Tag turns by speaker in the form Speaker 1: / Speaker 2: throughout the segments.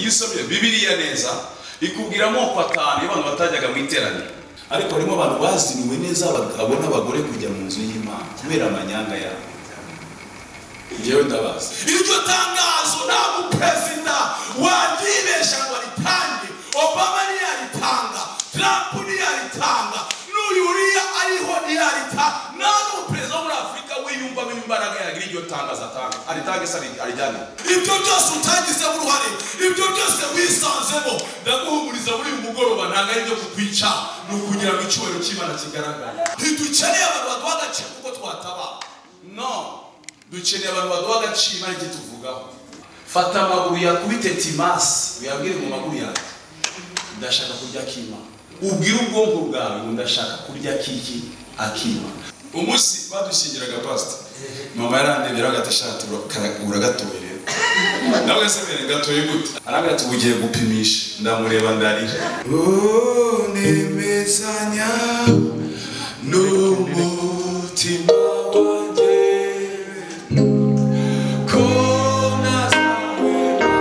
Speaker 1: Iyo usomye Bibiliya neza ikubwira amoko atanu y'abantu batajyaga mu iteraniro, ariko harimo abantu baziniwe neza abagabo n'abagore kujya mu nzu y'Imana kubera amanyanga yabo. Njyewe ndabazi iryo tangazo nta muperezida waryibesha ngo aritange. Obama ntiyaritanga, Trump ntiyaritanga, n'uyu uriya ariho ntiyaritanga. Nta n'umuperezida wo muri Afurika wiyumvamo imbaraga yagira iryo tangazo atanga, aritange se arijyane. Ibyo byose utagizemo uruhare, ibyo byose wisanzemo, ndaguhumuriza muri uyu mugoroba ntabwo ari ibyo kukwica, ni ukugira ngo icyubahiro cy'Imana kigaragare. Ntidukeneye abantu baduha agaciro kuko twataba. No, dukeneye abantu baduha agaciro Imana icyo tuvugaho. Fata amaguru yakubite Timasi, uyabwire mu maguru yanjye ndashaka kurya akima. Ubwire ubwonko bwawe ngo ndashaka kurya kiki akima. Umunsi badushyingiraga pastor, mama yarandebera agatashati uragatoye rero. Nawe se mbere gatoye gute? Arambwira ati ugiye gupimisha. Ndamureba ndarira. Oh, nemezanya n'umutima wanjye ko ntazahwema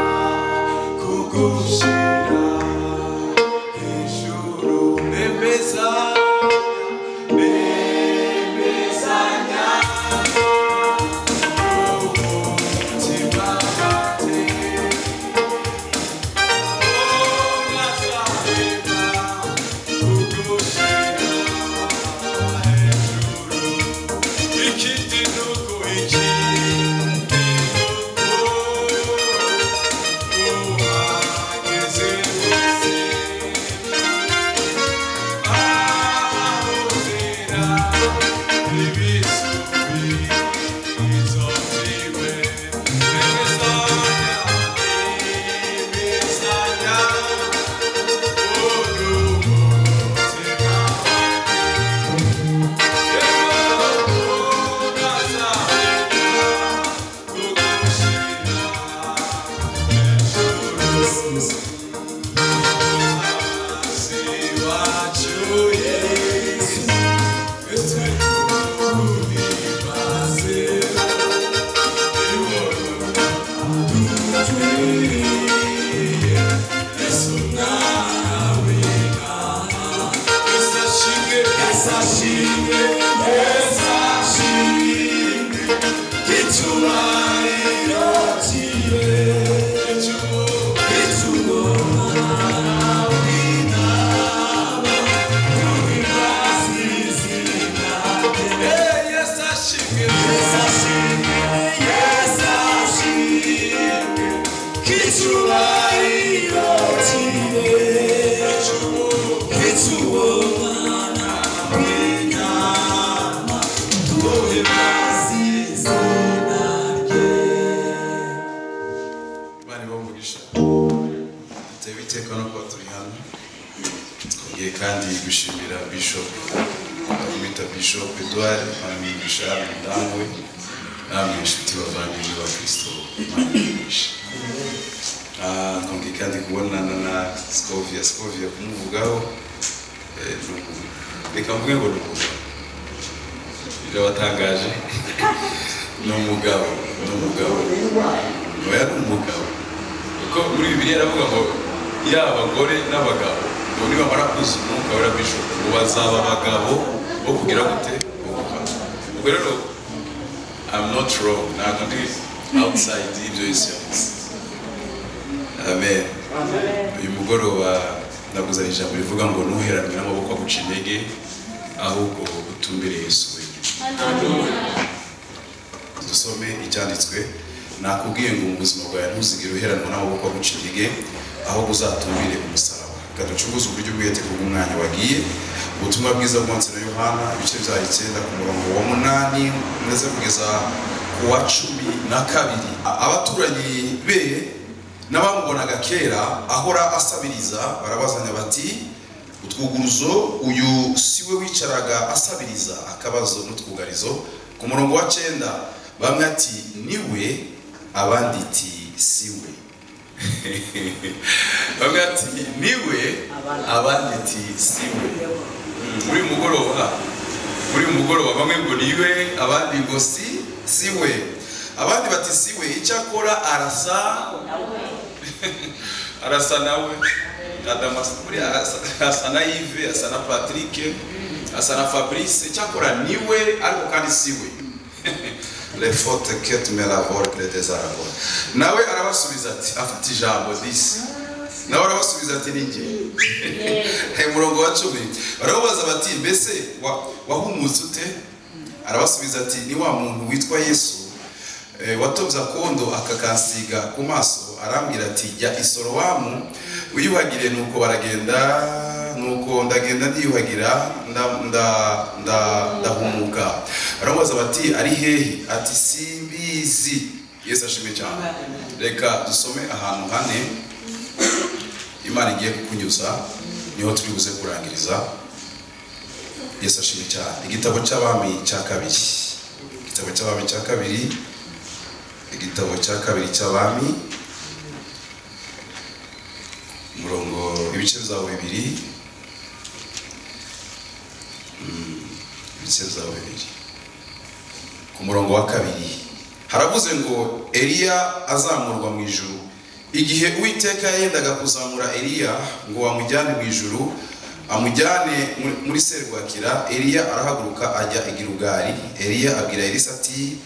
Speaker 1: kugushyira hejuru. Nemezanya n'umutima wanjye ko ntazahwema kugushyira hejuru. Ikindi nuko uhageze hose ahahurira ibisubizo byiwe. Nemezanya, nemezanya n'umutima Bari bamugisha dutewe iteka no kuba turi hano. Twongeye kandi gushimira Bishop, bamwita Bishop Edouard Bamwigisha, umudamu we, namwe inshuti bavandimwe ba Kristo, Imana ibahe. Twongeye kandi kubonana na Scovia. Scovia kumuvugaho reka mvuge ngo ni umugabo, birabatangaje. Ni umugabo, ni umugabo, oya ni umugabo, kuko muri Bibiliya aravuga ngo yaba abagore n'abagabo ngo nibamara kuzuza umwuka wera Bishop ngo bazaba abagabo bo kugira gute? Bo guhana. Ubwo rero I'm not wrong, ntabwo ndi outside y'ibyo Yesu yavuze. Amen. Uyu mugoroba ndakuzanira ijambo rivuga ngo ntuheranwe n'amaboko aguca intege, ahubwo utumbire Yesu wenyine. Dusome icyanditswe. Nakubwiye ngo mu buzima bwawe ntuzigere uheranwa n'amaboko aguca intege, ahubwo uzatumbire umusaraba. Reka ducunguze uburyo ubwete kubw'umwanya wagiye. Ubutumwa bwiza bwanditswe na Yohana ibice bya 9 ku murongo wa 8 ndetse kugeza ku wa 12. Abaturanyi be n'abamubonaga kera ahora asabiriza barabazanya bati utwuguruzo uyu si we wicaraga asabiriza akabazo n'utwugarizo. Ku murongo wa 9 bamwe ati niwe, abandi ati si we. Bamwe ati niwe, abandi ati si we. Muri mugoroba bamwe ngo niwe, abandi ngo si we, abandi bati si we, icyakora arasa. Arasa nawe asa na Yves, asa na Patrick, asa na Fabrice, cyakora niwe ariko kandi siwe. Les fautes que me la vole que les arabes. Nawe arabasubiza ati, afata ijambo disi. Nawe arabasubiza ati ninjye. Umurongo wa 10 barabaza bati mbese wahumutse ute? Arabasubiza ati ni wa muntu witwa Yesu watobye akondo akakansiga ku maso, arambwira ati jya Isorowamu wiyuhagire. Nuko baragenda, nuko ndagenda ndiyuhagira ndahumuka. Baramubaza bati ari hehe? Ati simbizi. Yesu ashimwe cyane. Reka dusome ahantu hane Imana igiye kukunyuza, niho turi buze kurangiriza. Yesu ashimwe cyane. Igitabo cy'Abami cya kabiri, igitabo cy'Abami cya kabiri, igitabo cya kabiri cy'Abami, umurongo ibice byawo bibiri, ibice byawo bibiri, ku murongo wa 2 haravuze ngo Eliya azamurwa mu ijuru. Igihe Uwiteka yendaga kuzamura Eliya ngo amujyane mu ijuru, amujyane muri serwakira, Eliya arahaguruka ajya i Gilugari. Eliya abwira Elisa ati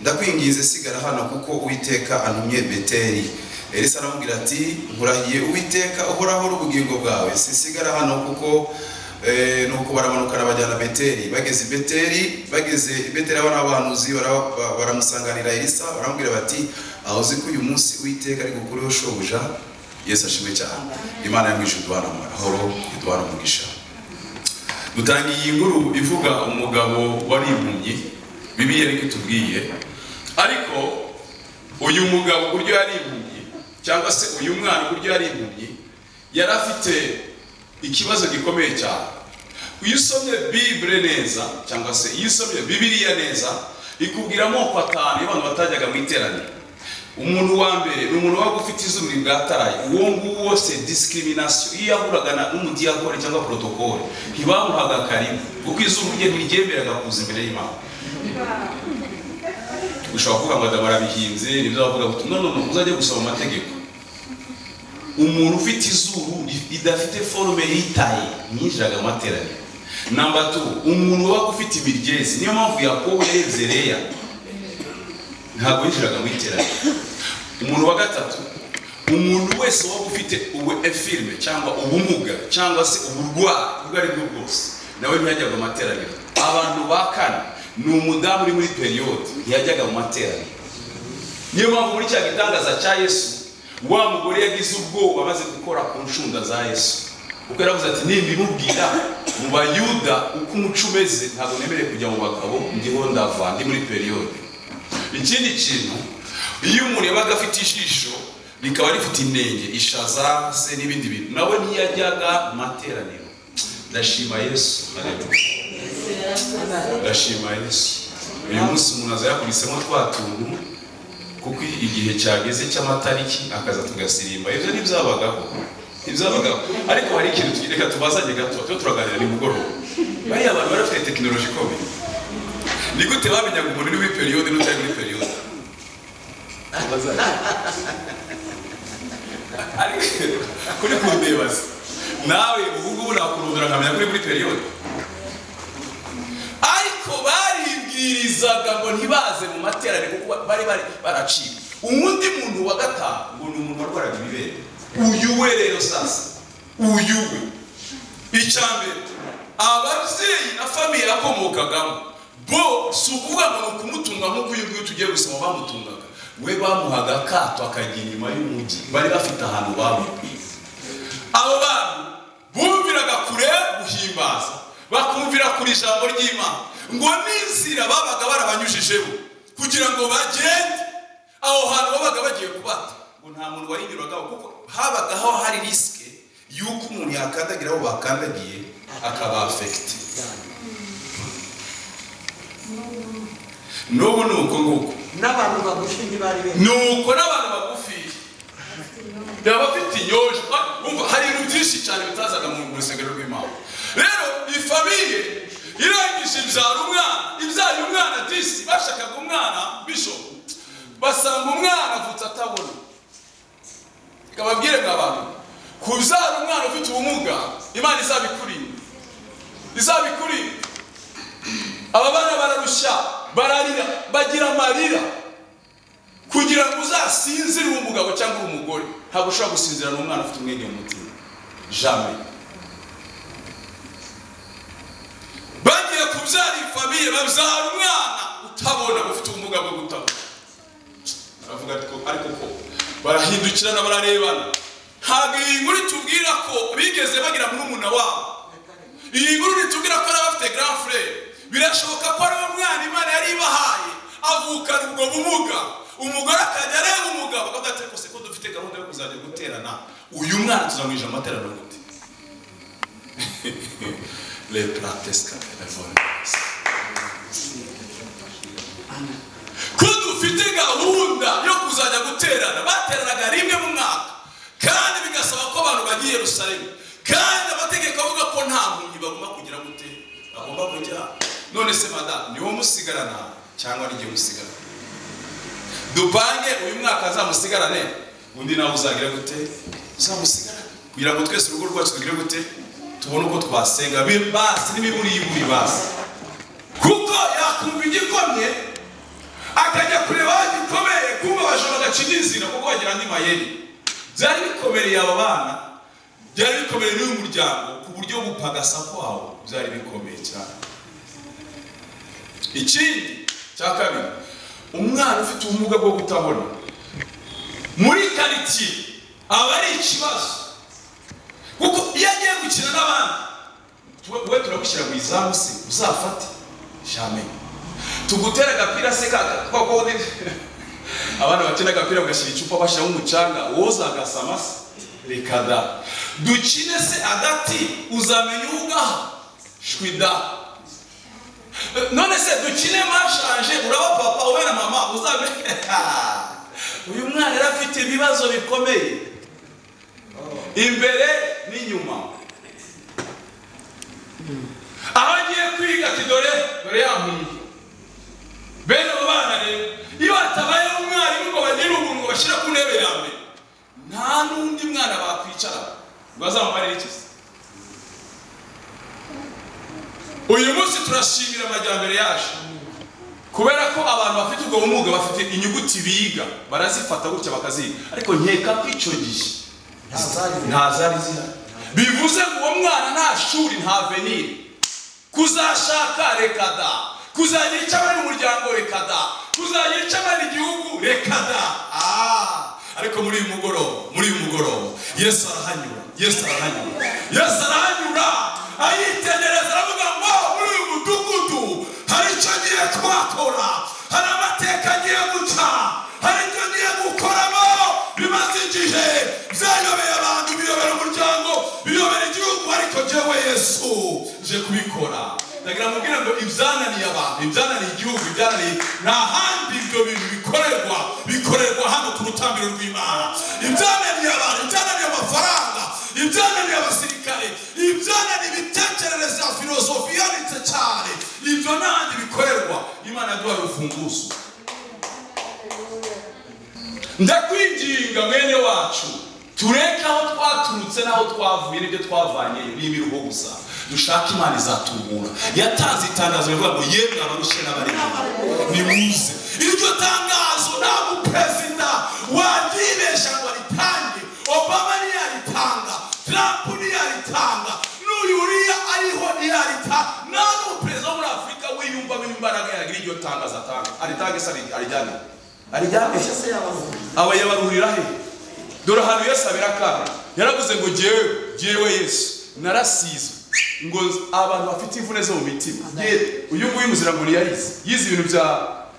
Speaker 1: ndakwinginze sigara hano kuko Uwiteka antumye Beteli. Elisa aramubwira ati nkurahiye Uwiteka uhoraho ubugingo bwawe, sisigara hano kuko. Nuko baramanukana bajyana Beteli. Bageze Beteli, abana b'abahanuzi baramusanganira Elisa, baramubwira bati aho uzi ko uyu munsi Uwiteka ari gukureho shobuja. Yesu ashimwe cyane. Imana yamwishe iduhana amahoro, iduhana umugisha. Dutangiye iyi nkuru ivuga umugabo wari impumyi, Bibiliya ariko itubwiye. Ariko uyu mugabo uburyo yari impumyi, cyangwa se uyu mwana uburyo yari impumyi, yari afite ikibazo gikomeye cyane. Iyo usomye Bible neza, cyangwa se iyo usomye Bibiliya neza, ikubwira amoko atanu y'abantu batajyaga mu iteraniro. Umuntu wa mbere ni umuntu wabaga ufite izuru ribwataraye. Uwo nguwo se discrimination, iyo yahuraga n'umudiyakoni cyangwa protocole ntibamuhaga karibu, kuko izuru rye ntiryemeraga kuza imbere y'Imana. Ushobora kuvuga ngo Adamu arabihinze, nibyo bavuga ngo no no no, uzajye gusoma amategeko. Umuntu ufite izuru ridafite forme yitaye ntiyinjiraga mu materaniro. Number 2, umuntu wabaga ufite imiryezi, niyo mpamvu Yakobo yarebye Leya, ntabwo yinjiraga mu iteraniro. Umuntu wa gatatu, umuntu wese waba ufite ubu infirme cyangwa ubumuga cyangwa se uburwayi ubwo ari bwo bwose, nawe ntiyajyaga mu materaniro. Abantu ba kane ni umudamu uri muri periode, ntiyajyaga mu materaniro. Niyo mpamvu muri cya gitangaza cya Yesu, wa mugore yagize ubwoba amaze gukora ku nshunda za Yesu, kuko yaravuze ati nimbimubwira mu Bayuda uko umuco umeze ntabwo nemerewe kujya mu bagabo, ndiho ndava ndi muri periode. Ikindi kintu, iyo umuntu yabaga afite ijisho rikaba rifite inenge, ishaza se n'ibindi bintu, nawe ntiyajyaga mu materaniro. Ndashima Yesu, ndashima Yesu. Uyu munsi umuntu aza yakurisemo twa tuntu, kuko igihe cyageze cy'amatariki akaza tugasirimba. Ibyo ntibyabagaho, ntibyabagaho. Ariko hari ikintu reka tubazanye gato, tuba turaganira nimugoroba. Bariya abantu bari bafite tekinoloji ikomeye. Ni gute bamenyaga umuntu uri muri periode n'utari muri periode? Ariko kuri kundebaza nawe ubu ngubu nakurundura nkamenya kuri muri periode. Ariko baribwirizaga ngo ntibaze mu materaniro kuko bari baracika. Uwundi muntu wa gatanu ngo ni umuntu warwaraga ibibere. Uyu we rero sasa, uyu we icya mbere ababyeyi na famiye yakomokagamo bo si ukuvuga ngo ni ukumutunga nk'uko uyu nguyu tugiye gusoma bamutungaga. We bamuhaga akato akajya inyuma y'umujyi, bari bafite ahantu baba. Abo bantu bumviraga kure guhimbaza, bakumvira kure ijambo ry'Imana, ngo n'inzira babaga barabanyujijeho kugira ngo bagende aho hantu babaga bagiye kubata, ngo nta muntu wayinyuragaho, kuko habagaho hari risike y'uko umuntu yakandagira aho bakandagiye akaba afekite. N'ubu ni uko nguko
Speaker 2: n'abantu bagufi ntibari benshi,
Speaker 1: nuko n'abantu bagufi baba bafite inyojo. Umva hari ibintu byinshi cyane bitazaga mu rusengero rw'Imana. Rero ifamiye irangije ibyara umwana, ibyaye umwana disi, bashakaga umwana bishop, basanga umwana avutse atabona. Reka babwire mwa bantu, Kubyara umwana ufite ubumuga, Imana izabikurinda, izabikurinda. Aba bana bararushya, bararira, bagira amarira. Kugira ngo uzasinzire umugabo cyangwa umugore, ntabwo ushobora gusinzira n'umwana ufite umwenge mu mutima. Jamais. Bagiye kubyara ifamiye, babyara umwana utabona, ufite ubumuga bwo kutabona. Baravuga ariko ko barahindukirana, bararebana. Ntabwo iyi nkuru itubwira ko bigeze bagira murumuna wabo. Iyi nkuru itubwira ko ari abafite grand frère. Birashoboka ko ari umwana Imana yari ibahaye, avukana ubwo bumuga. Umugore akajya areba umugabo akavuga ati ariko se ko dufite gahunda yo kuzajya guterana, uyu mwana tuzamwinjira mu materaniro gute? Les prates ko dufite gahunda yo kuzajya guterana, bateranaga rimwe mu mwaka, kandi bigasaba ko abantu bagiye Yerusalemu, kandi amategeko avuga ko nta mpumyi bagomba kugira gute, bagomba kujya. None se madamu, niwo musigarana cyangwa n'igihe musigarana? Dupange uyu mwaka azamusigarane, undi nawe uzagira gute, uzamusigarane, kugira ngo twese urugo rwacu tugire gute, tubone uko twasenga basi n'imiburi y'iburi basi. Kuko yakumva igikomye akajya kureba aho gikomeye, kumva abajura bagacinya inzira kuko bagira andi mayeri. Byari bikomereye aba bana, byari bikomereye n'uyu muryango, ku buryo gupagasa kwawo byari bikomeye cyane. Ikindi cya kabiri, umwana ufite ubumuga bwo kutabona muri quartier aba ari ikibazo, kuko iyo agiye gukina n'abandi, we turagushyira mu izamu se uzafate jamais. Tugutera agapira se koko abana bakina agapira bagashyira icupa bashyiramo umucanga, wowe uzagasama se? Reka da. Dukine se agati uzamenya ugaha shwida. None se dukine mashanje, uraba papa wowe na mama uzamenya. Uyu mwana yari afite ibibazo bikomeye imbere n'inyuma. Aho agiye kwiga ati dore dore yampumyi. Bene abo bana rero iyo hatabayeho umwarimu ngo bagire ubuntu ngo bashyire ku ntebe ya mbere, nta n'undi mwana bakwicara ngo azamumarire iki se? Uyu munsi turashimira amajyambere yaje, kubera ko abantu bafite ubwo bumuga bafite inyuguti biga, barazifata gutya bakaziga. Ariko nkeka ko icyo gihe nta zari zihari. Bivuze ngo uwo mwana nta shuri, nta avenir. Kuzashaka reka da, kuzagira icyo amara umuryango reka da, kuzagira icyo amara igihugu reka da. Ariko muri uyu mugoroba, muri uyu mugoroba Yesu arahanyura, Yesu arahanyura, Yesu arahanyura, ayitegereza aravuga ngo muri uyu mudugudu hari icyo ngiye kuhakora, hari amateka ngiye guca, hari icyo ngiye gukoramo bimaze igihe byayobeye abantu, biyobera umuryango, biyobera igihugu, ariko jyewe Yesu nje kubikora. Ndagira mubwire ngo ibyananiye abantu, ibyananiye igihugu, ibyananiye, nta handi ibyo bintu bikorerwa, bikorerwa hano ku rutambiro rw'Imana. Ibyananiye abantu, ibyananiye amafaranga, ibyananiye abasirikare, ibyananiye imitekerereze ya filozofi yanditse cyane, ibyo n'ahandi bikorerwa. Imana yaduhaye urufunguzo. Ndakwinginga mwene wacu, tureke aho twaturutse n'aho twavuye n'ibyo twavanyeyo n'imiruho gusa, dushake Imana izatubura. Yatanze itangazo rivuga ngo yemwe abarushye n'abaremerewe nimuze. Iryo tangazo nta muperezida waryibesha ngo aritange. Obama ntiyaritanga, Trump ntiyaritanga, n'uyu uriya ariho ntiyaritanga. Nta n'umuperezida wo muri Afurika wiyumvamo imbaraga yagira iryo tangazo atanga. Aritange se arijyane? Arijyane? Aba yabaruhurira he? Dore ahantu Yesu abera akaga. Yaravuze ngo jyewe Yesu narasizwe ngo abantu bafite imvune zo mu mitima. Uyu nguyu muzira ngo yarize, yize ibintu bya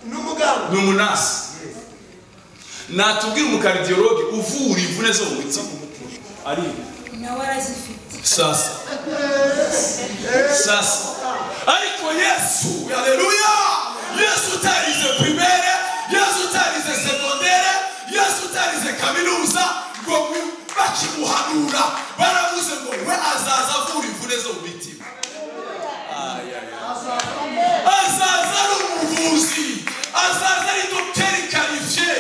Speaker 2: n'umuganga,
Speaker 1: ni umunasi. Natubwira umukardiologue uvura imvune zo mu mitima ari
Speaker 3: nawe arazifite.
Speaker 1: Sasa sasa, ariko Yesu, haleluya, Yesu utarize primaire, Yesu utarize secondaire, Yesu utarize kaminuza, ngo bakimuhanura baravuze ngo we azaza avura imvune zo mu mitima. Azaza ari umuvuzi, azaza ari docteur qualifié.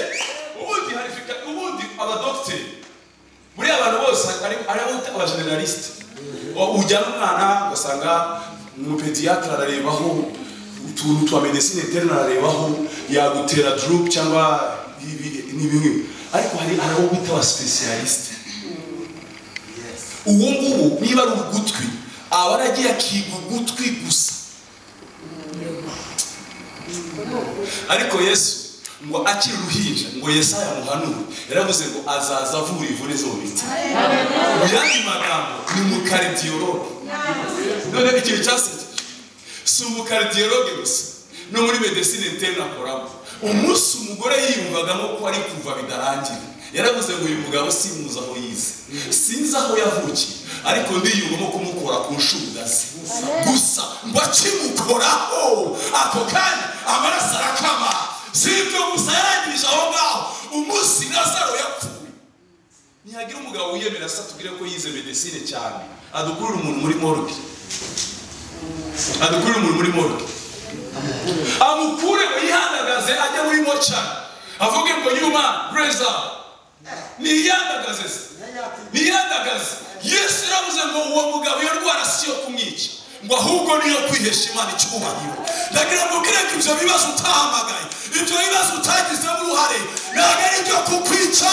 Speaker 1: Ubundi hari ubundi abadocteur muri abantu bose bose ari aba generaliste. Ujyana umwana ugasanga umupediatre ararebaho utuntu twa medecine interne, ararebaho yagutera drop cyangwa n'ibimwe, ariko hari abo bita aba specialiste. Uwo nguwo niba ari ugutwi aba aragiye akiga ugutwi gusa. Ariko Yesu ngo akiri uruhinja, ngo Yesaya muhanure yaravuze ngo azaza avura imvune zo mu mitima. Mu yandi magambo ni umukardiologue. None ikintu cyasekeje si umukardiologue gusa, no muri medecine interne akoramo. Umunsi umugore yiyumvagamo ko ari kuva bidarangira, yaravuze ngo uyu mugabo simuzi aho yize, sinzi aho yavukiye, ariko ndiyumvamo kumukora ku nshunda ze gusa. Ngo akimukoraho ako kanya amaraso arakama. Si ibyo gusa yarangirije aho ngaho. Umunsi Lazaro yapfuye, ntihagira umugabo wiyemera se atubwire ko yize medecine cyane, adukurira umuntu muri morgue, adukurira umuntu muri morgue, amukure ngo yihandagaze ajye muri mochari avuge ngo yuma praise up. Niyihandagaze se, niyihandagaze. Yesu yaravuze ngo uwo mugabo iyo ndwara si iyo kumwica, ngo ahubwo niyo kwihesha Imana icyubahiro. Ndagira ngo ubwire ko ibyo bibazo utahamagaye, ibyo bibazo utagizemo uruhare, ntabwo ari ibyo kukwica,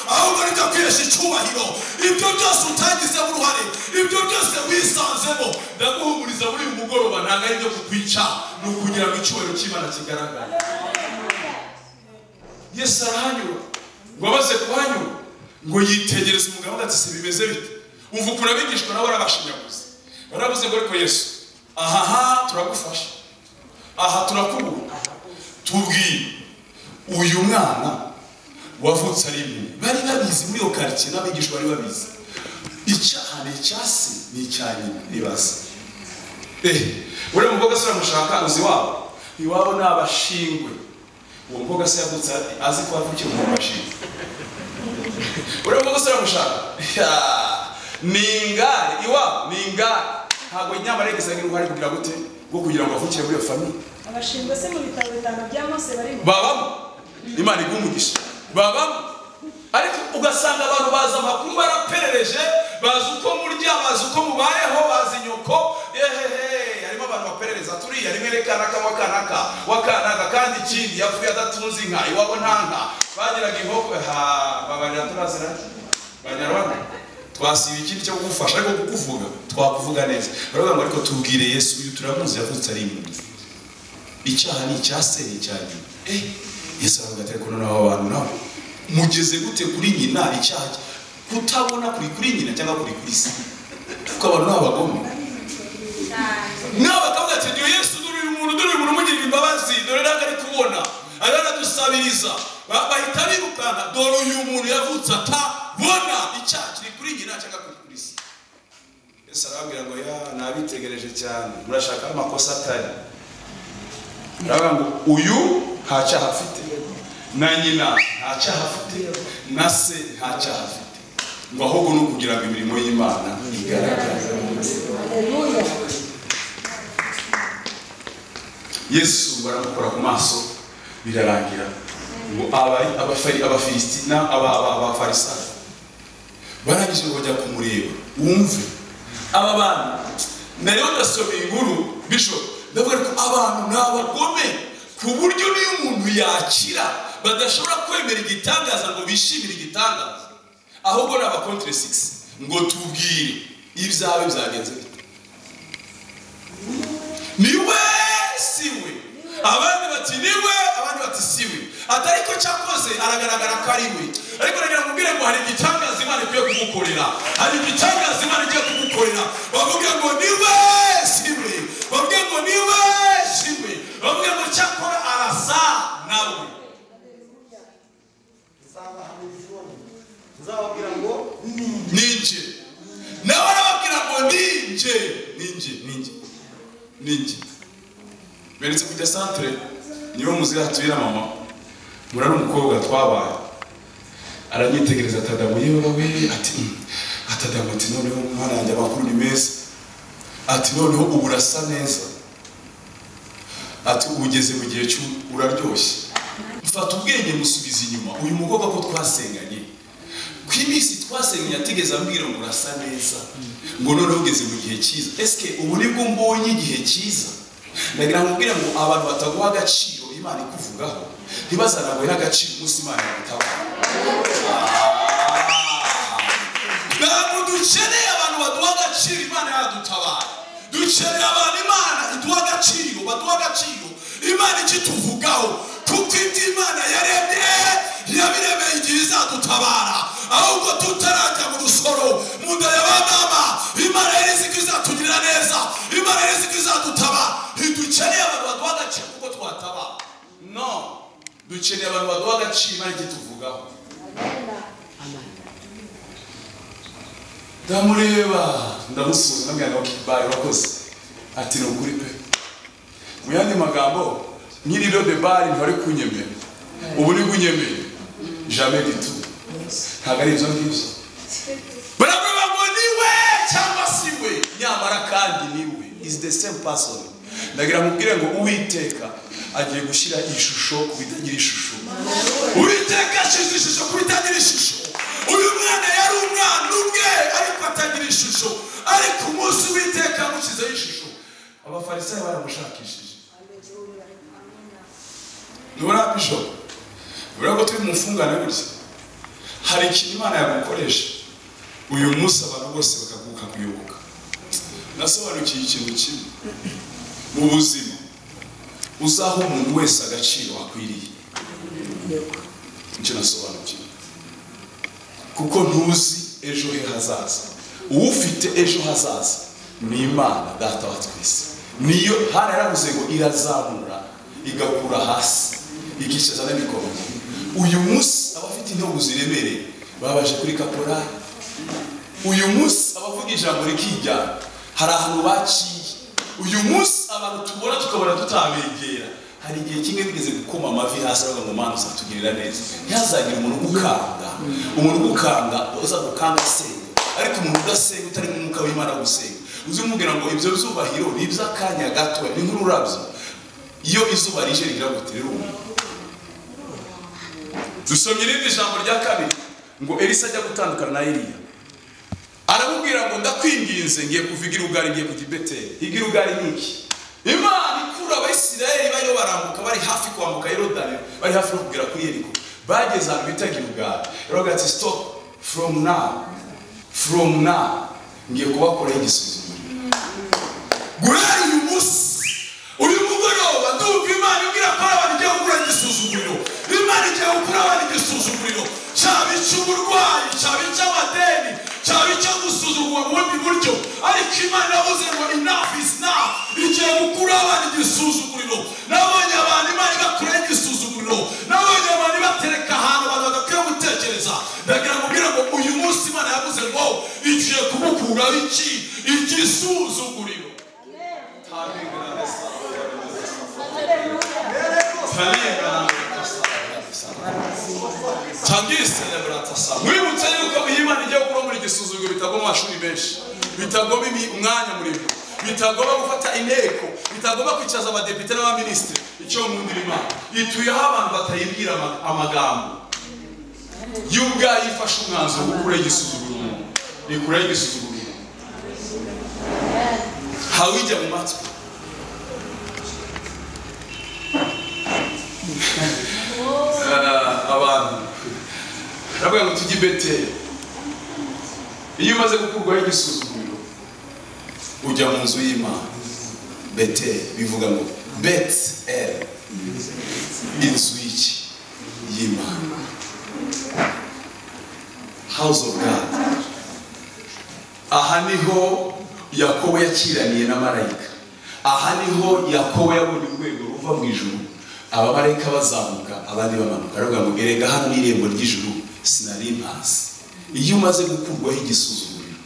Speaker 1: ahubwo ni ibyo kwihesha icyubahiro. Ibyo byose utagizemo uruhare, ibyo byose wisanzemo, ndaguhumuriza muri uyu mugoroba, ntabwo ari ibyo kukwica, ni ukugira ngo icyubahiro cy'Imana kigaragare. Yesu arahanyura, ngo amaze kuhanyura ngo yitegereze umugabo ati se bimeze bite? Umva ukuntu abigishwa nabo barabashinyaguza, baravuze ngo ariko Yesu aha turagufasha, aha turakubura, tubwire uyu mwana wavutse ari impumyi. Bari babizi muri iyo karitsiye, n'abigishwa bari babizi. Icyaha ni icya se ni icya nyina, nibaza. Uriya mukobwa se uramushaka uzi iwabo? Iwabo ni abashingwe. Uwo mukobwa se yavutse azi ko yavukiye mu bashingwe. Uriya mukobwa se uramushaka? Ni ingare, iwabo ni ingare. Ntabwo nyamara yigeze agira uruhare kugira gute bwo kugira ngo avukire muri iyo famiye.
Speaker 3: Abashingwe se mu bitabo bitanu bya Mose barimo?
Speaker 1: Babamo. Imana iguhe umugisha. Babamo. Ariko ugasanga abantu bazi amakuru, baraperereje, bazi uko murya, bazi uko mubayeho, bazi nyoko. Ehehe, harimo abantu baperereza turiya rimwe reka wakanaka wakanaka, kandi ikindi yapfuye adatunze inka, iwabo nta nka bagiraga inkoko. Ha, babarira turaziranye Banyarwanda, twasiba ikindi cyo kugufasha, ariko kukuvuga twakuvuga neza. Baravuga ngo ariko tubwire Yesu uyu turamuzi yavutse ari impumyi, icyaha ni icya se ni icya nyina. Yesu aravuga ati ariko noneho abantu nabo mugeze gute kuri nyina? Icyaha kutabona kuri kuri nyina cyangwa kuri kuri se? Kuko abantu ni abagome. Nawe bakavuga ati Yesu dore uyu muntu, dore uyu muntu umugirira imbabazi, dore ntabwo ari kubona, aranadusabiriza. Bahita birukanka, dore uyu muntu yavutse atabona, icyaha kiri kuri nyina cyangwa kuri kuri se. Yesu arababwira ngo ya nabitegereje cyane, murashaka amakosa atari. Aravuga ngo uyu nta cyaha afite, na nyina nta cyaha afite, na se nta cyaha afite, ngo ahubwo ni ukugira ngo imirimo y'Imana igaragare. Yesu baramukora ku maso birarangira. Ngo Abafilisiti n'Abafarisayo barangije ngo bajya kumureba. Wumve aba bantu, nayo ndasoma inkuru bishop, ndavuga ko abantu ni abagome ku buryo niyo umuntu yakira badashobora kwemera igitangaza ngo bishimire igitangaza, ahubwo ni abakontre 6 ngo tubwire ibyawe byagenze bite. Niwe siwe, abandi bati niwe, abandi bati siwe, atariko cyakoze aragaragara ko ari we. Ariko nagira ngo mbwire ngo hari igitangaza Imana ikwiye kugukorera, hari igitangaza Imana igiye kugukorera. Bavuge ngo niwe siwe, bavuge ngo niwe siwe, bavuge ngo cyakora arasa nawe.
Speaker 2: Nzababwira ngo
Speaker 1: ninjye, nawe arababwira ngo ninjye, ninjye, ninjye, ninjye. Beretse kujya centre niyo muzi hatuye na mama, murari umukobwa twabaye, aranyitegereza atadamu yewe we, ati atadamu ati noneho mwana yanjye amakuru ni meza, ati noneho ubu urasa neza, ati ugeze mu gihe uraryoshye. Mfata ubwenge musubiza inyuma, uyu mukobwa ko twasenganye, Ku iminsi twasenganye atigeze ambwira ngo urasa neza, ngo noneho ugeze mu gihe cyiza. Eske ubu nibwo mbonye igihe cyiza? Ndagira ngo mbwire ngo abantu bataguha agaciro Imana ikuvugaho ntibazanaguhe n'agaciro umunsi Imana yagutabara. Ntabwo dukeneye abantu baduha agaciro Imana yadutabara. Dukeneye abantu Imana iduha agaciro, baduha agaciro Imana ikituvugaho, kuko ibyo Imana yaremye yabiremeye igihe izadutabara. Ahubwo tutarajya mu rusoro mu nda ya ba mama, Imana yari izi ko izatugirira neza, Imana yari izi ko izadutabara. Ntidukeneye abantu baduha agaciro kuko twatabara. No, dukeneye abantu baduha agaciro Imana ikituvugaho. Ndamureba ndamusuhuza ndamubwira ngo bye urakoze. Ati ni ukuri pe. Mu yandi magambo nkiri de bari ntari kunyemera, ubu ni kunyemera jamais du tout. Ntabwo ari ibyo ngibyo. Baravuga ngo niwe cyangwa si we, nyamara kandi niwe, is the same person. Ndagira mubwire ngo Uwiteka agiye gushyira ishusho ku bitagira ishusho. Uwiteka ashyize ishusho ku bitagira ishusho. Uyu mwana yari umwana ubwe ariko atagira ishusho, ariko umunsi Uwiteka amushyizeho ishusho, abafarisayo baramushakishije. Ntubona bishop, urabona ko turi mu mfungane gutya. Hari ikintu Imana yagukoresha uyu munsi abantu bose bakaguka kuyoboka. Nasobanukiye ikintu kimwe mu buzima, uzaha umuntu wese agaciro akwiriye. Nicyo nasobanukiwe, kuko ntuzi ejo he hazaza. Ufite ejo hazaza ni Imana Data wa twese. Niyo hano yaravuze ngo irazamura igakura hasi ikicaza n'ibikombe. Uyu munsi abafite intobo ziremereye babaje kuri kaporari. Uyu munsi abavuga ijambo rikijyana hari ahantu baciye. Uyu munsi abantu tubona tukabona tutabegera. Hari igihe kimwe bigeze gukoma amavi hasi bavuga ngo Mana uzatugirira neza. Ntihazagira umuntu ugukanga, umuntu ugukanga uzagukanga asenga, ariko umuntu udasenga utari mu mwuka w'Imana gusenga, uzimubwira ngo ibyo byubahiro ni iby'akanya gato, ni nk'ururabyo iyo izuba rije rigira gute riruma. Dusomye irindi jambo rya kabiri ngo Elisa ajya gutandukana na Eliya, aramubwira ngo ndakwinginze ngiye kuva i Gilugari ngiye kujya i Beteli. I Gilugari ni iki? Imana ikura Abayisiraheli bariho barambuka, bari hafi kwambuka Yorodani, bari hafi no kugera kuri Yeriko, bageze ahantu bita Gilugari. Yaravuga ati stop, from now, from now ngiye kubakoraho igisuzuguriro. Guhera uyu munsi, uyu mugoroba ndumva Imana imbwira ko abantu igiye gukura igisuzuguriro. Imana igiye gukura abantu igisuzuguriro, cyaba icy'uburwayi, cyaba icy'amadeni, cyaba icyo gusuzugurwa mu bundi buryo, ariko Imana yavuze ngo enough is now. Igiye gukura abantu igisuzuguriro. Nabonye abantu Imana ibakuraho igisuzuguriro, nabonye abantu ibatereka ahantu abantu badakwiye gutekereza. Ndagira ngo mbwire ngo uyu munsi Imana yavuze ngo igiye kubukuraho iki? Igisuzuguriro. Mwibutse yuko Imana igiye gukura muri igisuzuguriro bitagomba amashuri menshi, bitagomba umwanya muremure, bitagomba gufata inteko, bitagomba kwicaza abadepite n'abaminisitiri. Icyo nkundira Imana, ituyeho abantu batayibwira amagambo. Yo ubwayo ifashe umwanzuro wo gukuraho igisuzuguriro umuntu, ikuraho igisuzuguriro hawijya mu matwi. Abantu baravuga ngo tujye i Beteli. Iyo umaze gukurwaho igisuzuguriro ujya mu nzu y'Imana. Beteli bivuga ngo Bet El, inzu y'iki? Y'Imana, house of God. Aha niho Yakobo yakiraniye na marayika. Aha niho Yakobo yabonye urwego ruva mu ijuru, abamarayika bazamuka abandi bamanuka. Aravuga ngo erega hano ni irembo ry'ijuru, sinari mpazi. Iyo umaze gukurwaho igisuzuguriro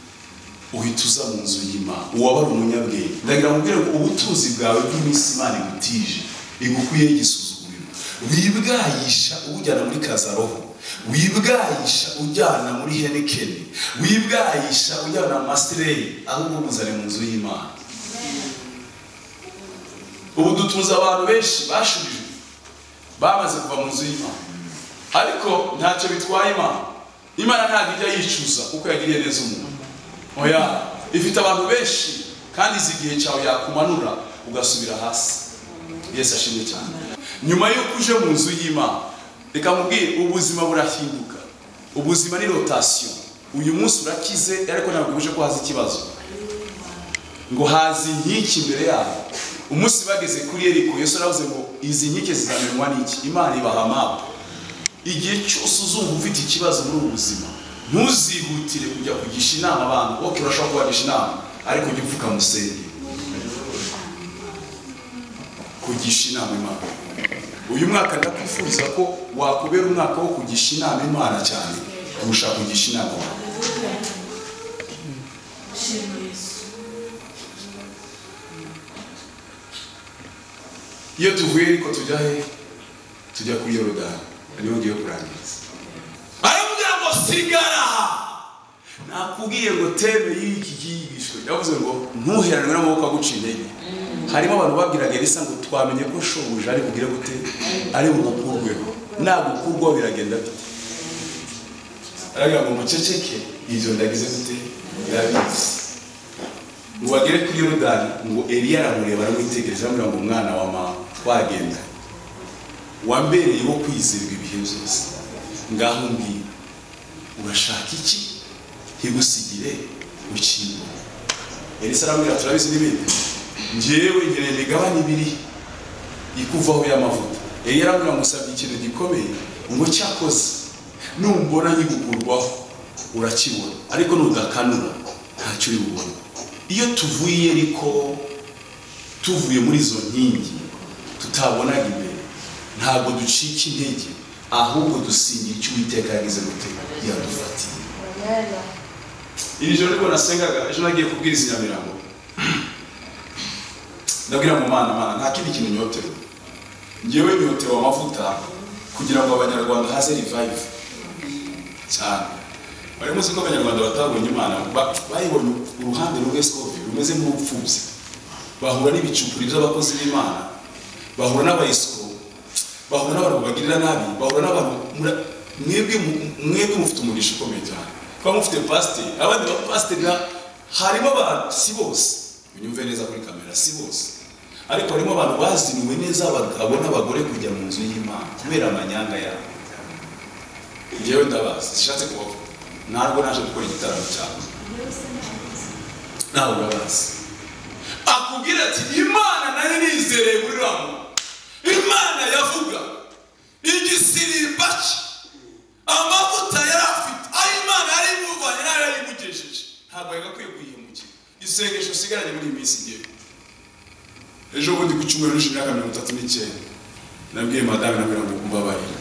Speaker 1: uhita uza mu nzu y'Imana. Uwabara umunyabwenge, ndagira ngo mbwire ngo ubutunzi bwawe bw'iminsi Imana igutije igukuyeho igisuzuguriro, wibwayisha ubujyana muri kazaroho, wibwayisha ujyana muri Henekeni, wibwayisha ujyana mu Masireyi, ahubwo muzane mu nzu y'Imana. Ubu dutunze abantu benshi bashubijwe bamaze kuva mu nzu y'Imana, ariko ntacyo bitwaye Imana. Imana ntabwo ijya yicuza kuko yagiriye neza umuntu. Oya, ifite abantu benshi kandi izi igihe cyawe yakumanura ugasubira hasi. Yesu ashimwe cyane. Nyuma y'uko uje mu nzu y'Imana, reka mubwire, ubuzima burahinduka. Ubuzima ni rotation. Uyu munsi urakize ariko ntabwo uje ko haza ikibazo. Ngo haza inkike imbere yabo. Umunsi bageze kuri Yeriko, Yesu aravuze ngo izi nkike zizamenywa n'iki? Imana ibaha map. Igihe cyose uzumva ufite ikibazo muri ubu buzima, ntuzihutire kujya kugisha inama abantu. Okay, urashobora kubagisha inama, ariko ujye upfuka musenge. Kugisha inama Imana. Uyu mwaka ndakwifuriza ko wakubera umwaka wo kugisha inama Imana cyane kurusha kugisha inama abantu. Iyo tuvuye ariko tujya he? Tujya kuri Yorodani. Niho ngiye kurangiriza. Aramubwira ngo sigara aha. Nakubwiye ngo teme y'iki cyigishwe. Yavuze ngo ntuheranwe n'amaboko aguca intege. Harimo abantu babwiraga Elisa ngo twamenye ko shobuja ari bugire gute, ari bugukurweho. Nagukurwaho biragenda bite? Aravuga ngo muceceke, ibyo ndagize gute? Ndabizi. Ngo bagere kuri Yorodani, ngo Eliya aramureba aramwitegereza aramubwira ngo mwana wa mama twagenda, wambereye wo kwizerwa ibihe byose, ngaho mbwira urashaka iki ntigusigire ukingo. Elisa aramubwira turabizi n'ibindi, njyewe nkeneye imigabane ibiri ikuvaho y'amavuta. Eliya aramubwira ngo usabye ikintu gikomeye, ngo cyakoze numbona nkigukurwaho urakibona, ariko nudakanura ntacyo uri bubone. Iyo tuvuye ariko tuvuye muri izo nkingi tutabonaga imbere, ntabwo ducika intege, ahubwo dusingira icyo Uwiteka yagize gute yadufatiye. Iri joro nibwo nasengaga, ejo nagiye kubwiriza i Nyamirambo, ndabwira mu Mana, Mana nta kindi kintu nyotewe, njyewe nyotewe amavuta kugira ngo abanyarwanda haze revive cyane. Bari muzi ko abanyarwanda batabonye Imana, bayibonye uruhande rumwe scovi rumeze nk'urupfubyi, bahura n'ibicupuri by'abakozi b'Imana, bahura n'abayisiko, bahura n'abantu bagirira nabi, bahura n'abantu. Mwebwe mufite umugisha ukomeye cyane kuba mufite pasiteri. Abandi ba pasiteri harimo abantu, si bose, unyumve neza kuri kamera, si bose, ariko harimo abantu baziniwe neza abagabo n'abagore kujya mu nzu y'Imana kubera amanyanga yabo. Njyewe ndabazi, sishatse kubavuga, ntabwo naje gukora igitaramo cyane, nawe urabazi. Akubwira ati Imana nari nizereye muri ramo, Imana yavuga igisirimba cye, amavuta yari afite, ayo Imana yari imuvanye nayo yari imugejeje, ntabwo yagakwiye kuyihemukira. Isengesho usigaranye muri iyi minsi ngewe, ejo bundi ku cyumweru nuje imyaka 39, nabwiye madame, nabwira ngo mbabarira,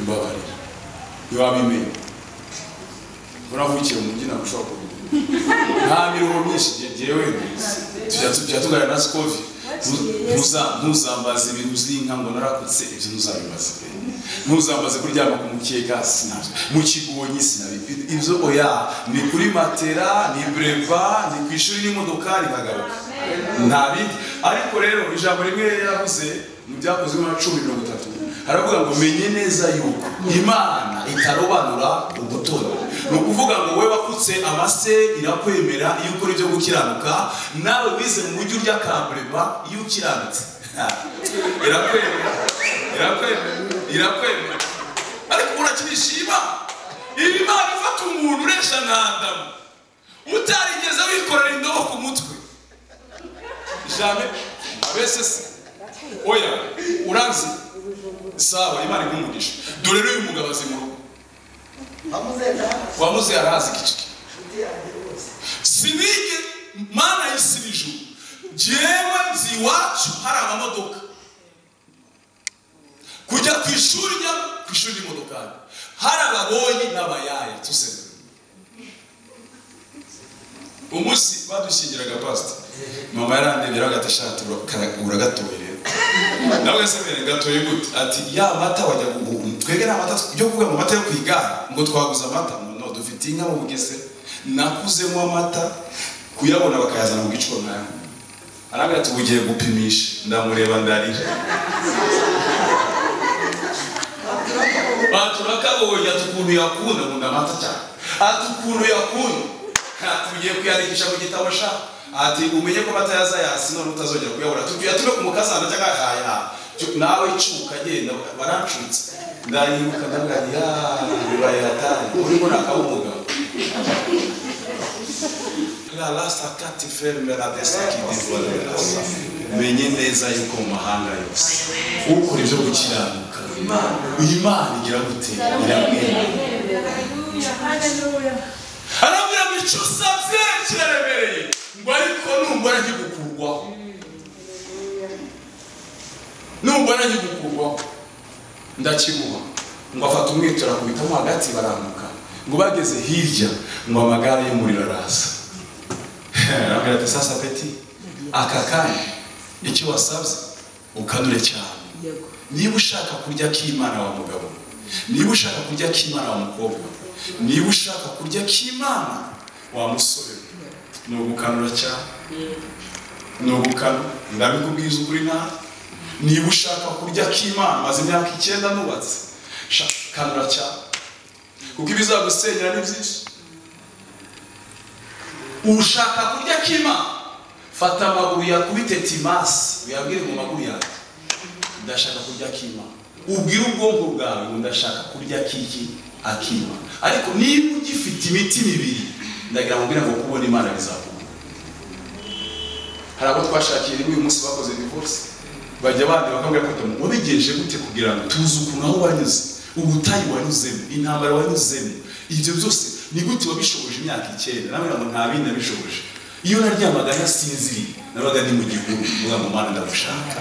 Speaker 1: mbabarira, ntiwabimenye, uravukiye mu mujyi ntabwo ushobora kubimenya. Nta miruho myinshi njyewe tujya tuganira na Scovi, ntuzambaze ibintu by'inka ngo narakutse, ibyo ntuzabibaze pe. Ntuzambaze kuryama ku mukeka, sinabyo, mu kigonyi sinabi, ibyo oya, ni kuri matera, ni breva, ni ku ishuri n'imodokari nkagaruka, nta bindi. Ariko rero ijambo rimwe yaravuze mu byakozwe na 10:30, haravuga ngo menye neza yuko Imana itarobanura ubutoni. Ni ukuvuga ngo wowe wakutse amase irakwemera iyo ukora ibyo gukiranuka, nawe wize mu mujyi urya kambreba iyo ukiranutse irakwemera, irakwemera, irakwemera. Ariko urakinishima Imana ifata umuntu uresha nkandamo utarigeze wikorera indobo ku mutwe, jamais abese se oya uranzi sawa, Imana igumugisha. Dore rero uyu mugabo azi mu rugo wamuze arazi kiciki sinige Mana y'isi n'ijuru, jewe nzi iwacu hari amamodoka, kujya ku ishuri njya ku ishuri ry'imodokari, hari ababonyi n'abayaya tuseme. Umunsi badushyingiraga pastor, mama yarandebye agata shati uragatoye rero. Nawe se mbere gatoye gute? Ati ya mata wajya kugura, twege na mata yo kuvuga ngo mata yo kwigara, ngo twaguze amata, no dufite inka mu Bugesera, nakuzemo amata kuyabona bakayazana mu giciro nayo. Arambwira ati ugiye gupimisha, ndamureba ndarira. Baturakabonye ati ukuntu yakunda, nkunda amata cyane. Ati ukuntu yakunda, tugiye kuyandikisha mu gitabo sha. Ati umenye ko amata yazayasi none utazongera kuyabura. Tuyatume ku mukazana cyangwa haya nawe icuka agenda barancutse. Ndayibuka ndavuga nti ya bibaye hatari, urimo nakawumuga. La lasta kati ferme la desa ki dévoile la. Menye neza yuko mu mahanga yose ukora ibyo gukiranuka Imana igira gute? Iramwemera. Arabwira ngo icyo usabye kiraremereye, ngo ariko numbona nkigukurwaho, numbona nkigukurwaho ndakiguha. Ngo afata umwitero akubitamo hagati barambuka. Ngo bageze hirya ngo amagare y'umuriro araza. Arabwira ati sasa peti, aka kanya icyo wasabye ukanure cyane. Niba ushaka kurya k'Imana wa mugabo, niba ushaka kurya k'Imana wa mukobwa, niba ushaka kurya k'Imana wa musore, ni ugukanura cyane, ni ugukanura. Ndabikubwiza ukuri nawe, niba ushaka kurya k'Imana, maze imyaka 9 nubatse, kanura cyane, kuko ibizagusenyera ni byinshi. Ushaka kurya k'Imana, fata amaguru yakubite timasi, uyabwire mu maguru yawe, ndashaka kurya k'Imana. Ubwire ubwonko bwawe ngo ndashaka kurya k'iki akima. Ariko niba ugifite imitima ibiri, ndagira ngo mbwire ngo kubona Imana bizakugora. Hari abo twashakiye rimwe uyu munsi bakoze divorce, bajya bandi bakambwira ko wabigenje gute kugira ngo tuzi ukuntu aho wanyuze, ubutayu wanyuzemo, intambara wanyuzemo, ibyo byose ni gute wabishoboje imyaka 9? Nawe ngo nta bindi nabishoboje. Iyo naryamaga nasinziriye, nabaga ndi mu gihuru, mvuga ngo Mana ndagushaka.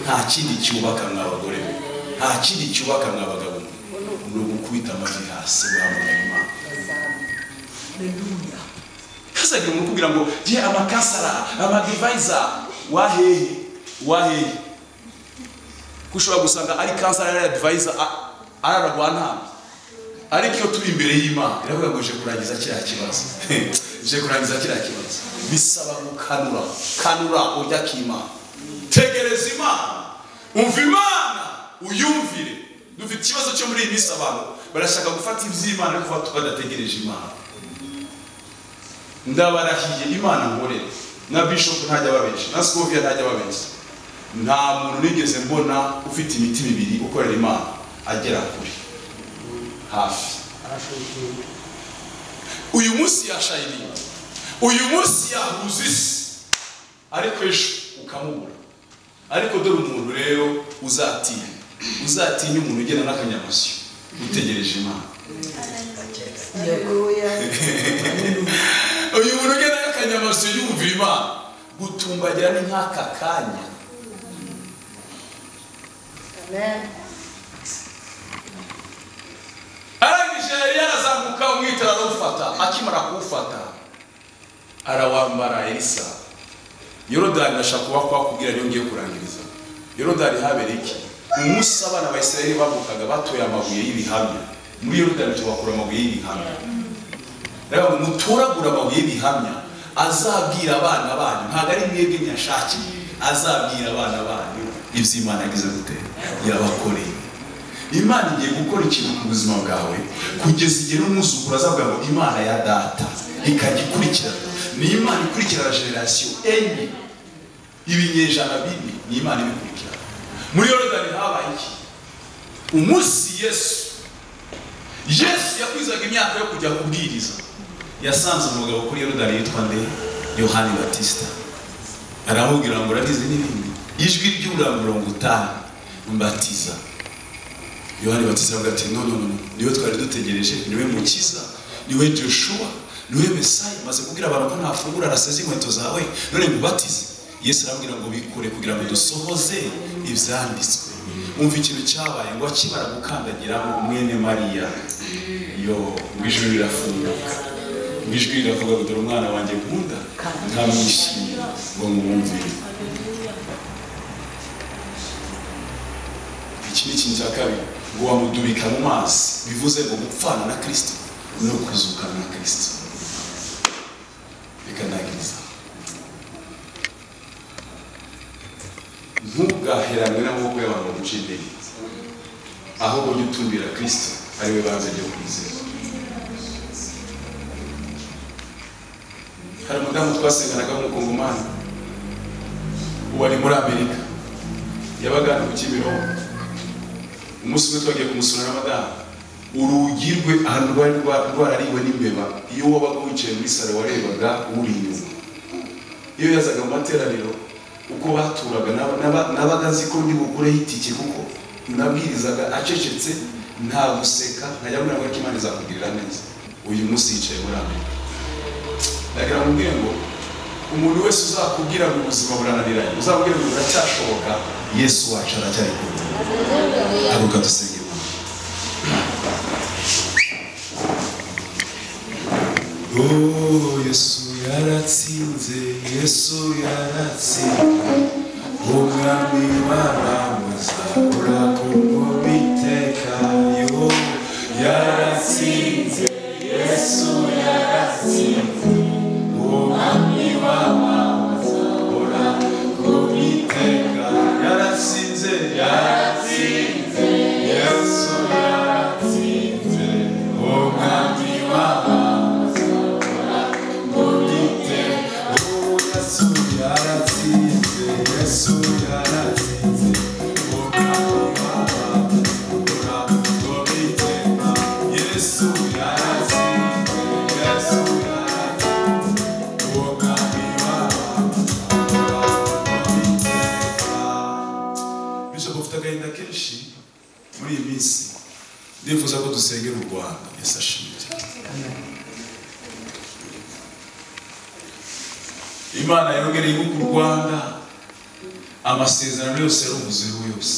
Speaker 1: Nta kindi cyubaka mwa bagore be, nta kindi cyubaka mwa bagabo, ni ugukubita amavi hasi guhamagara Imana. Hazagira umuntu ukubwira ngo je amakasara, amadivisor, wahehe, wahehe. Kushobora gusanga ari kansara ari advisor araragwa nta. Ariko iyo turi imbere y'Imana iravuga ngo je kurangiza kiriya kibazo. Je kurangiza kiriya kibazo. Bisaba gukanura, kanura urya k'Imana. Tegereza Imana, umva Imana, uyumvire. Dufite ikibazo cyo muri iyi minsi, abantu barashaka gufata iby'Imana ariko badategereje Imana. Ndabarahiye Imana nkorera, na bishop ntajya ababeshya, na Scovia ntajya ababeshya. Nta muntu nigeze mbona ufite imitima ibiri ukorera Imana agera kure hafi. Uyu munsi yashayiriye, uyu munsi yahuza isi, ariko ejo ukamubura. Ariko dore umuntu rero uzatinya, uzatinya umuntu ugenda n'akanyamasyo utegereje Imana. Uyu muntu ugenda n'akanyamasyo yumvira Imana, gutumbagira ni nk'aka kanya. Arangije yari yarazamuka umwitero arawufata, akimara kuwufata arawambara Elisa. Yorodani ndashaka kuba kwakubwira niyo ngiye kurangiriza. Yorodani habereye iki? Umunsi abana ba Isirayeli bavukaga batoye amabuye y'ibihamya. Muri Yorodani tubakura amabuye y'ibihamya. Rero mutoragura amabuye y'ibihamya azabwira abana banyu, ntabwo ari mwebwe nyashakiye, azabwira abana banyu ibyo Imana yagize gute, yabakoreye. Imana igiye gukora ikintu ku buzima bwawe kugeza igihe n'umwuzukuru azavuga ngo Imana ya data ikajya ikurikirana. Ni Imana ikurikirana generasiyo 4, ibinyejana 4, ni Imana ibikurikirana. Muri Yorodani habaye iki? Umunsi Yesu yakwizaga imyaka yo kujya kubwiriza, yasanze umugabo kuri Yorodani yitwa nde? Yohani Batista. Aramubwira ngo urabizi n'ibindi, ijwi ry'urangurura 50 mbatiza. Yohani Batista avuga ati no no no, niwe twari dutegereje, niwe mukiza, niwe Joshua, niwe Mesaya. Maze kubwira abantu ko ntafungura araseze inkweto zawe, none ngubatize. Yesu arabwira ngo bikore kugira ngo dusohoze ibyanditswe. Umva ikintu cyabaye, ngo akimara gukandagiramo mwene Mariya, yo ngo ijwi rirafunguka, ngo ijwi riravuga ngo dore umwana wanjye nkunda, nkamwishimiye, ngo mwumvire. Iki ni ikintu cya kabiri, ngo wamudubika mu mazi, bivuze ngo gupfana na Kristo no kuzukana na Kristo. Reka ndangiriza. Ntugaheranwe n'amaboko y'abantu baguca intege. Ahubwo ujye utumbira Kristo ari we banze ryo kwizera. Hari umudamu twasenganaga w'umukongomani ubu ari muri Amerika, yabaga hano ku Kimironko. Umunsi umwe twagiye kumusura na madamu, urugi rwe ahantu rwari rwarariwe n'imbeba, iyo wabaga wicaye muri salo warebaga uri inyuma. Iyo yazaga mu materaniro uko baturaga nabaga nzi ko ndi bukureho itike, kuko nabwirizaga acecetse nta guseka, nkajya mbwira ngo Imana izakugirira neza. Uyu munsi yicaye muri Amerika. Ndagira ngo mbwire ngo umuntu wese uzakubwira ngo ubuzima burananiranye, uzamubwira ngo buracyashoboka, Yesu wacu aracyari kumwe. Haguruka dusenge Imana. Oh, Yesu yaratsinze, Yesu yaratsinze, umwami w'abamuza urakumva iteka. Yo yaratsinze, Yesu yaratsinze, umwami w'abamuza urakumva iteka. Yaratsinze, yaratsinze, Yesu yaratsinze, umwami w'abamuza urakumva iteka. Oh, Yesu yaratsinze, Yesu yaratsinze, umwami w'abamuza urakumva iteka. Yesu yaratsinze, Yesu yaratsinze, umwami w'abamuza urakumva iteka. Bishop, ufite agahinda kenshi muri iyi minsi, ndifuza ko dusengera u Rwanda. Yesu ashimwe cyane. Imana yongere ibuka u Rwanda, amasezerano yose yaruvuzeho yose,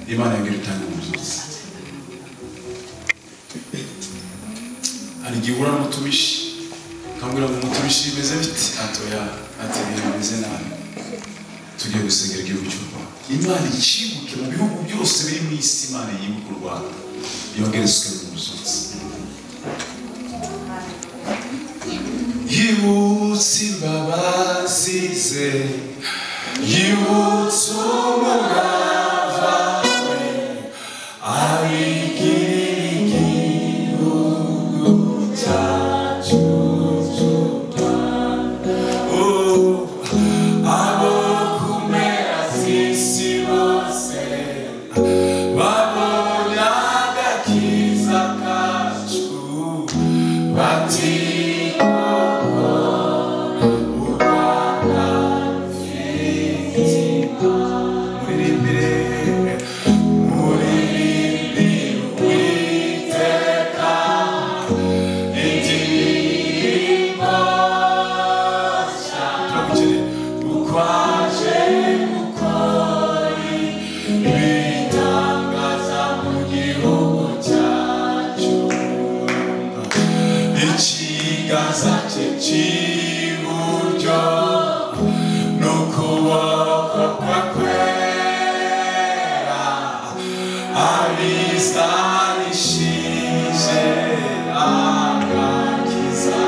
Speaker 1: Imana yongere itange ubuzuzi. Hari igihe uhura n'umutumishi ukambwira ngo umutumishi bimeze biti, atoya, ati ibintu bimeze nabi. Tugiye gusengera igihugu cy'u Rwanda, Imana icibuke mu bihugu byose biri mu isi, Imana yibuke u Rwanda, yongere isuke mu buzuzi. Yibutse imbabazi ze, yibutse umurava we, abigira igihugu cyacu cy'u Rwanda. Oh, abo ku mpera z'isi bose babonye agakiza kacu, bati koko u Rwanda rufite Imana. Muririmbire, muririmbire Uwiteka indirimbo nshya. Turagukeneye. Kuko aje gukora ibitangaza mu gihugu cyacu, ikiganza cye cy'iburyo n'ukuboko kwe kwera abizanishije agakiza.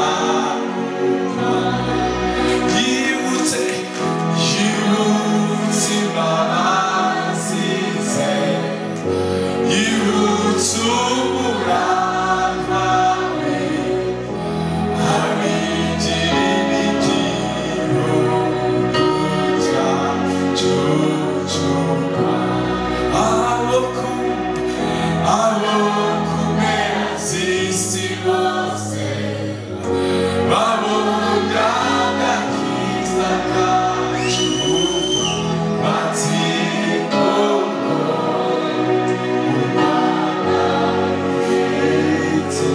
Speaker 1: Yibutse, yibutse imbabazi ze, yibutse umurava we, abigirira igihugu cyacu cy'u Rwanda. Abo ku mpera z'isi bose babonye agakiza kacu, bati koko u Rwanda rufite,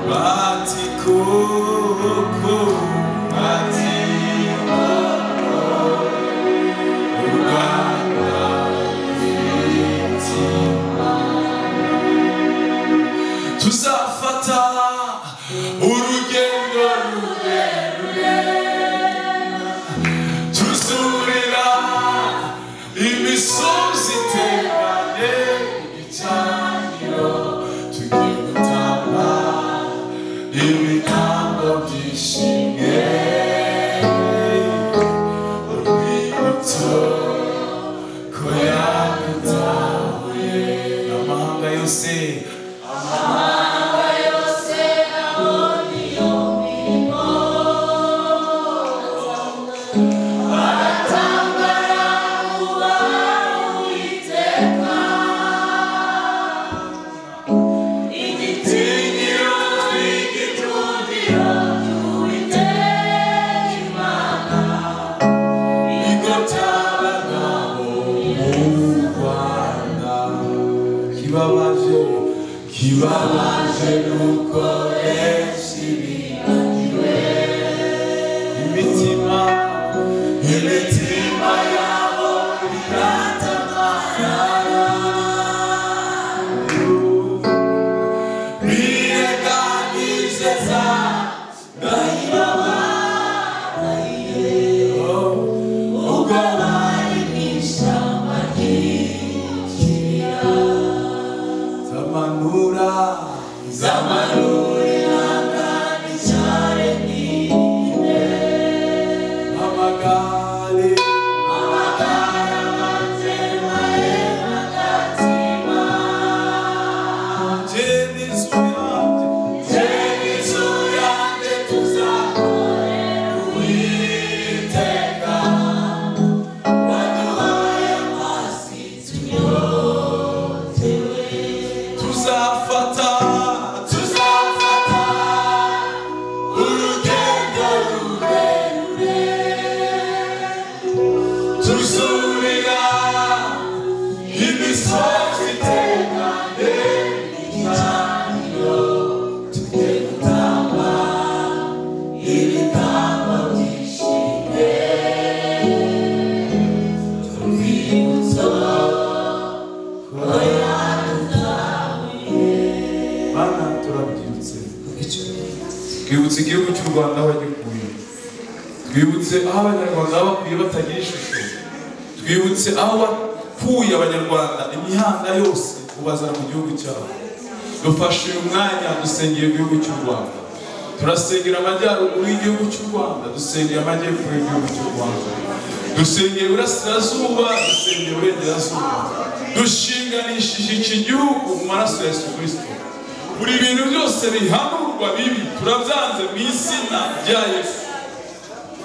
Speaker 1: bati koko, bati koko u Rwanda rufite Imana. Tuzafata urugendo rurerure, tuzurira imisozi iteganye igicaniro, tugiye gutamba ibitambo by'ishimwe, urwibutso ko yadutahuye. Amahanga Ikibabaje nuko benshi bibagiwe imitima yabo iratamarara birenganije za ndahiro barahiye ubwo bari mu ishyamba ry'ikibira zamanura ihangane cyane n'ine amagare amanze mahema gatima jenizu yanjye tuzakorera Uwiteka waduhaye amazi tunyotewe tuzafata urugendo rurerure tuzurira imisozi iteganye n'igicaniro tujye gutamba ibitambo byishimye turwibutso ko yadutahuye.
Speaker 4: Mana turabyibutse, twibutse igihugu cy'u Rwanda aho gikuye, twibutse aho abanyarwanda bakwiye batagira ishusho, twibutse aho bakuye abanyarwanda imihanda yose ubazana mu gihugu cyabo. Dufashe uyu mwanya dusengera igihugu cy'u Rwanda, turasengera amajyaruguru y'igihugu cy'u Rwanda, dusengera amajyepfo y'igihugu cy'u Rwanda, dusengera iburasirazuba, dusengera iburengerazuba, dushinganishije iki gihugu mu maraso ya Yesu Kristo. Buri bintu byose bihanurwa bibi turabyanze mu izina rya Yesu.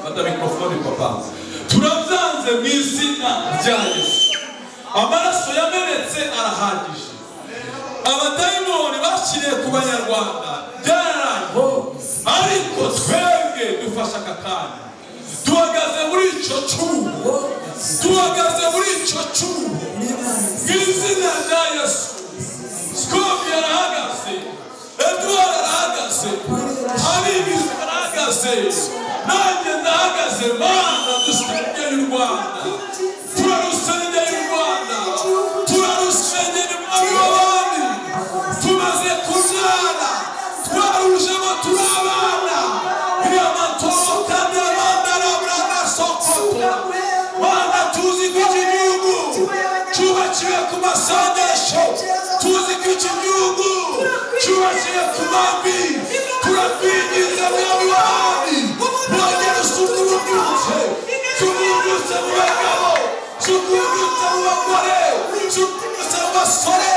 Speaker 4: Fata mikrofone papa. Turabyanze mu izina rya Yesu. Amaraso yamenetse arahagije. Abadayimoni bashyiriye ku banyarwanda byararangiye, ariko twebwe dufashe aka kanya duhagaze muri icyo cyuho, duhagaze muri icyo cyuho mu izina rya Yesu. Sikovi arahagaze, Eduard arahagaze, Abibizi arahagaze, nanjye ndahagaze. Mana dusengeye u Rwanda, turarusengeye u Rwanda, turarusengeye umwami w'abami. Tumaze kubyara, twarujemo turabana, iramatorokandabandarabranasokota. Mana tuzi ko iki gihugu cyubakiwe ku masengesho, tuzi ko iki gihugu cyubakiwe ku mavi. Turakwinginze mwami w'abami, wongere usuke ububyutse, ububyutse mu bagabo, ububyutse mu bagore, ububyutse mu basore,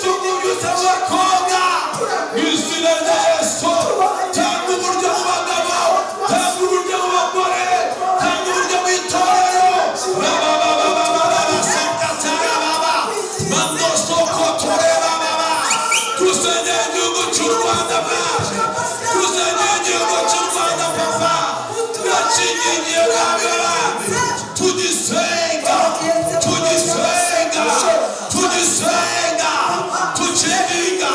Speaker 4: ububyutse mu bakobwa. Mu izina rya Yesu, tanga uburyo mu bagabo, tanga uburyo mu bagore, tanga uburyo mu itorero. Dusengera igihugu cy'u Rwanda mwaje, dusengera igihugu cy'u Rwanda papa, turakingingiye mwami w'abami, tugisenga, tugisenga, tugisenga, tukinginga.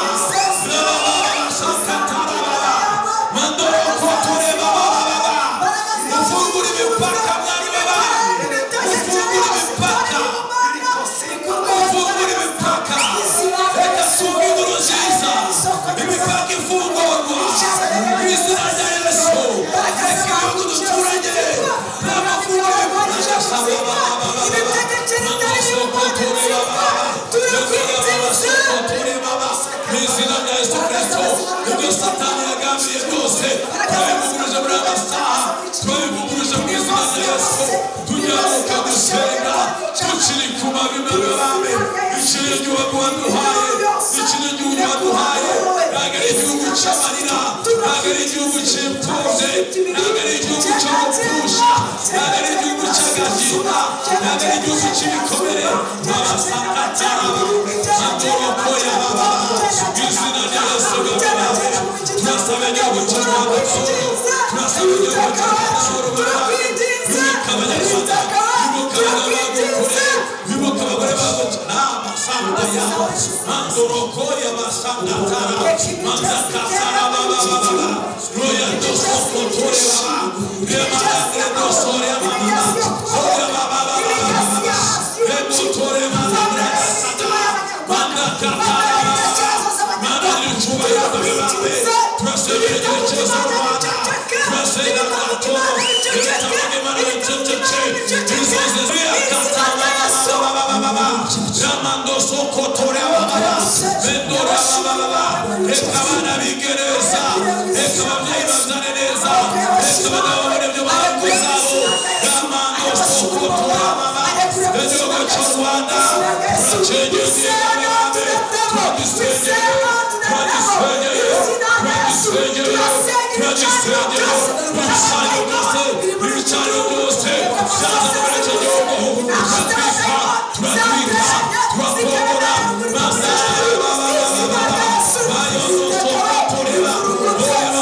Speaker 4: Ufungure imipaka mwami w'abami, ufungure imipaka, ufungure imipaka. Reka tumve inkuru nziza, imipaka ifungurwa mu izina rya Yesu. Reka ibihugu duturanye n'amafunguro mu izina rya Yesu Kristo. Ibyo Satani yagambiriye byose turabivuguruje muri aya masaha, turabivuguruje mu izina rya Yesu. Tunyaruka gusenga tukiri ku mavi y'abami. Iki ni igihugu waduhaye, iki ni igihugu waduhaye. Ntabwo ari igihugu cy'amarira, ntabwo ari igihugu cy'imfubyi, ntabwo ari igihugu cyo gupfusha, ntabwo ari igihugu cy'agahinda, ntabwo ari igihugu cy'ibikomere. Abasakataraba, atoroko yababa, mu izina rya Yesu gababa. Turasaba igihugu cy'u Rwanda amahoro, turasaba igihugu cy'u Rwanda amahoro. Ibuka abanyarwanda, ibuka abagabo kure, ibuka abagore babo n'amasamba yabo. Mandorokoya basandatara, mandakatara baba baba, roya dosokotore baba, remanagre dosore baba, soya baba baba baba, remotore managre sata, mandakatara baba, managre chubayo baba, turasengera igihe cyose mu Rwanda, turasenga twatoro, reka managre cecece, inzozi ziyakatara baba baba baba, ramando sokotore baba, mendora baba baba, reka abana bige neza, reka ababyeyi babyare neza, reka abagabo babone ibyo bahabwa zabo, ramando sokotore baba, igihugu cy'u Rwanda, turacengeye turagisengeye, turagisengeye, turagisengeye, turagisengeye, ibicaniro byose, ibicaniro byose, byaza muri icyo gihugu, turatwika, turatwika, turakongora,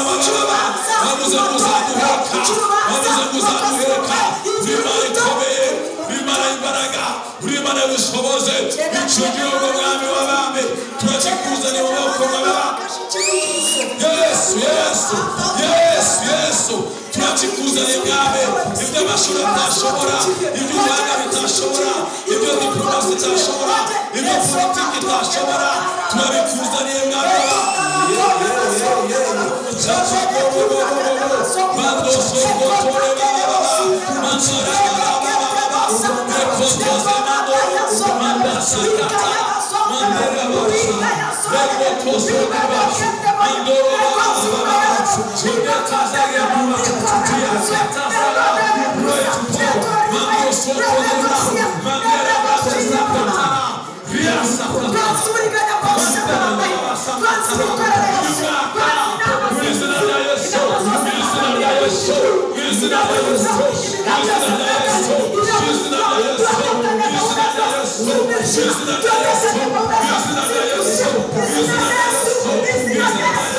Speaker 4: babuze kuzaduheka, babuze kuzaduheka, Imana ikomeye, Imana imbaraga, Imana y'ubushobozi, icyo gihugu mwami w'abami, turakikuzaniye mu maboko y'abami. Yesu, Yesu, Yesu, Yesu, turakikuzaniye mwami, ibyo amashuri atashobora, ibyo u Rwanda bitashobora, ibyo diplomasi itashobora, ibyo politiki itashobora, turabikuzaniye mwami w'abami.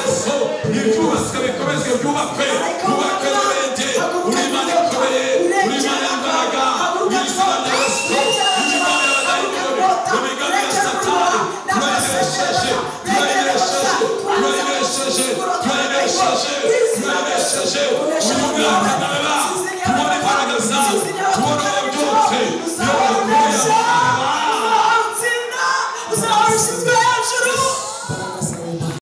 Speaker 4: Ibyubatswe bikomezwe byubakwe, byubakwe n'ibindi, uri Imana ikomeye, uri Imana y'imbaraga, uri izina rya Yesu, imigambi y'abadayimoni, imigambi ya Satani, turayinesheje, turayinesheje, turayinesheje, turayinesheje, turayinesheje, uyu mwaka ndabeba, tubone imbaraga zawe, tubone ububyutse,
Speaker 3: Uzahora ushinzwe